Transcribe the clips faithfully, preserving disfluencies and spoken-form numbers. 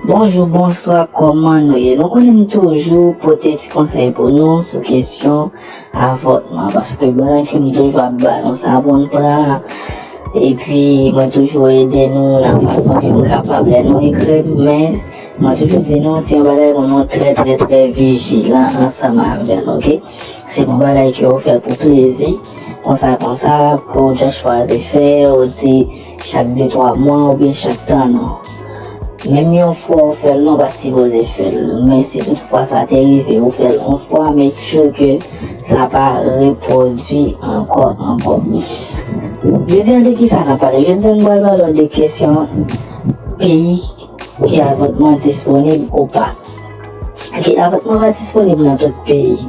Bonjou, bonswa, kòman nou ye? Nou konnen m toujou pote ti konsèy pou nou sou kesyon avòtman, paske bagay ke m toujou ap ba nou sa pou n pran, epi mwen toujou ede nou nan fason ke m kapab lè nou ekri m, men mwen toujou di nou se yon bagay pou nou trè, trè, trè vijilan ansanm avè l, oke? Se pa yon bagay ke ou fè pou plezi, konsa, konsa, ke ou just chwazi fè, ou di chak de, twa mwa oubyen chak tan, non. Menm yon fwa ou fè l, non, ou pa t sipoze fè l. Men si toutfwa sa te rive, ou fè l yon fwa, make sure ke sa pa repwodui ankò, ankò. Jodi a, de ki sa n ap pale? Jodi a, nou pral pale de kesyon peyi ke avòtman disponib ou pa. Ke avòtman pa disponib nan tout peyi.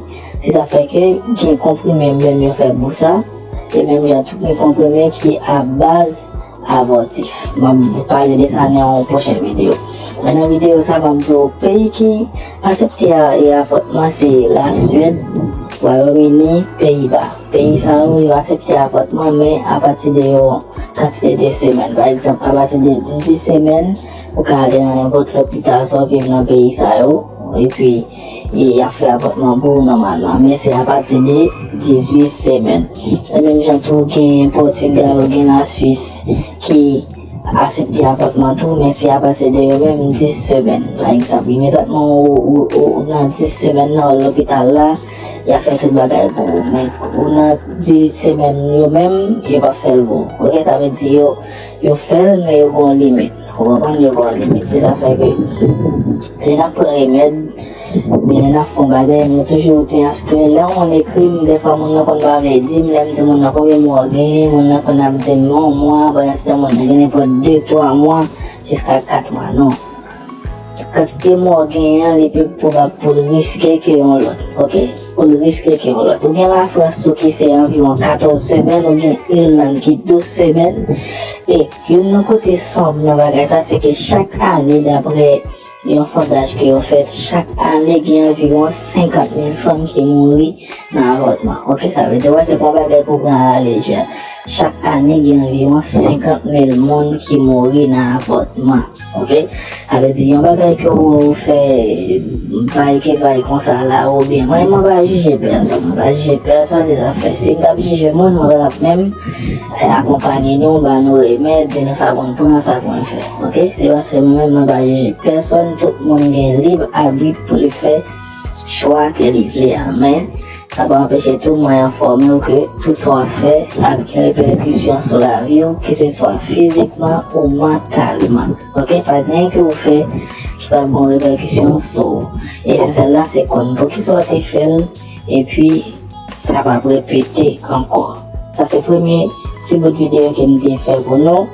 Se sa fè ke gen konprime menm yo fè pou sa, e menm jan tou gen konprime ki a baz avòtif. M ap pale de sa nan yon pwochen videyo. Men nan videyo sa, m ap di w peyi ki aksepte a, e avòtman se Laswèd, Wayòm Ini, Peyiba. Peyi sa yo, yo aksepte avòtman, men apati de yon kantite de semèn. Pa egzanp, apati de dizuit semèn, ou ka ale nan nenpòt lopital sa w viv nan peyi sa yo, epi e, y ap fè avòtman pou ou nòmalman, men se apati de dizuit semèn. E menm jan tou, gen Pòtigal, gen Laswis ki aksepte avòtman tou, men se apati de yo menm dis semèn. Pa egzanp, imedyatman ou, ou, ou, ou nan dis semèn nan, ou al lopital la, y ap fè tout bagay pou ou. Men ou nan dizuit semèn, yo menm, yo p ap fè l pou ou. Oke, sa vle di yo, yo fè l, men yo gen yon limit. Ou konprann? Yo gen yon limit. Se sa fè ke lè n ap pran remèd, oubyen lè n ap fè yon bagay, nou toujou di aske lè yon moun ekri m, dèfwa moun nan konn pa vle di m, lè m di moun nan konbyen mwa w genyen, moun nan konn ap di m yon mwa, pandan se tan moun nan gen nenpòt de, twa mwa, jiska kat mwa. Non. Kantite mwa w genyen an, li pi pwobab pou l riske ke yon lòt, oke? Pou l riske ke yon lòt. Ou gen Lafrans tou ki se anviwon katòz semèn, ou gen Irland ki douz semèn. E youn nan kote sonb nan bagay sa, se ke chak ane, daprè yon sondaj ke yo fè, chak ane gen anviwon senkant mil fanm ki mouri nan avòtman. Oke, sa vle di, wè, se pa yon bagay pou pran alalejè. Chak ane, gen anviwon senkant mil moun ki mouri nan avòtman. Oke? Sa vle di, yon bagay ke ou fè vay ke vay konsa la, oubyen, mwen, mwen pa jije pèsonn, mwen pa jije pèsonn, se sa fè. Si m t ap jije moun, mwen pa t ap menm, eh, akonpanye nou, ba nou remèd, di nou sa pou n pran, sa pou n fè. Oke? Se paske mwen menm, mwen pa jije pèsonn, tout moun gen lib abit pou li fè chwa ke li vle a. Men, sa pa anpeche tou mwen enfòme w ke tout sa w ap fè ap gen repèkisyon sou lavi w, keseswa fizikman ou mantalman. Oke? Pa gen anyen ke ou fè ki p ap gen repèkisyon sou ou. Esansyèl la, se konn poukisa w te fè l, epi sa p ap repete ankò. Sa se premye ti bout videyo ke m te fè pou nou.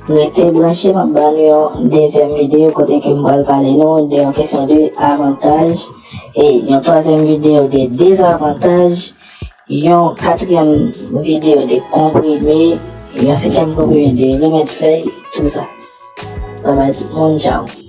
Rete branche, m ap ba nou yon dezyèm videyo kote ke m pral pale nou de yon kesyon de avantaj e yon twazyèm videyo de dezavantaj, yon katriyèm videyo de konprime, yon senkyèm konprime de remèd fèy, tou sa. Babay tout moun, tchaw.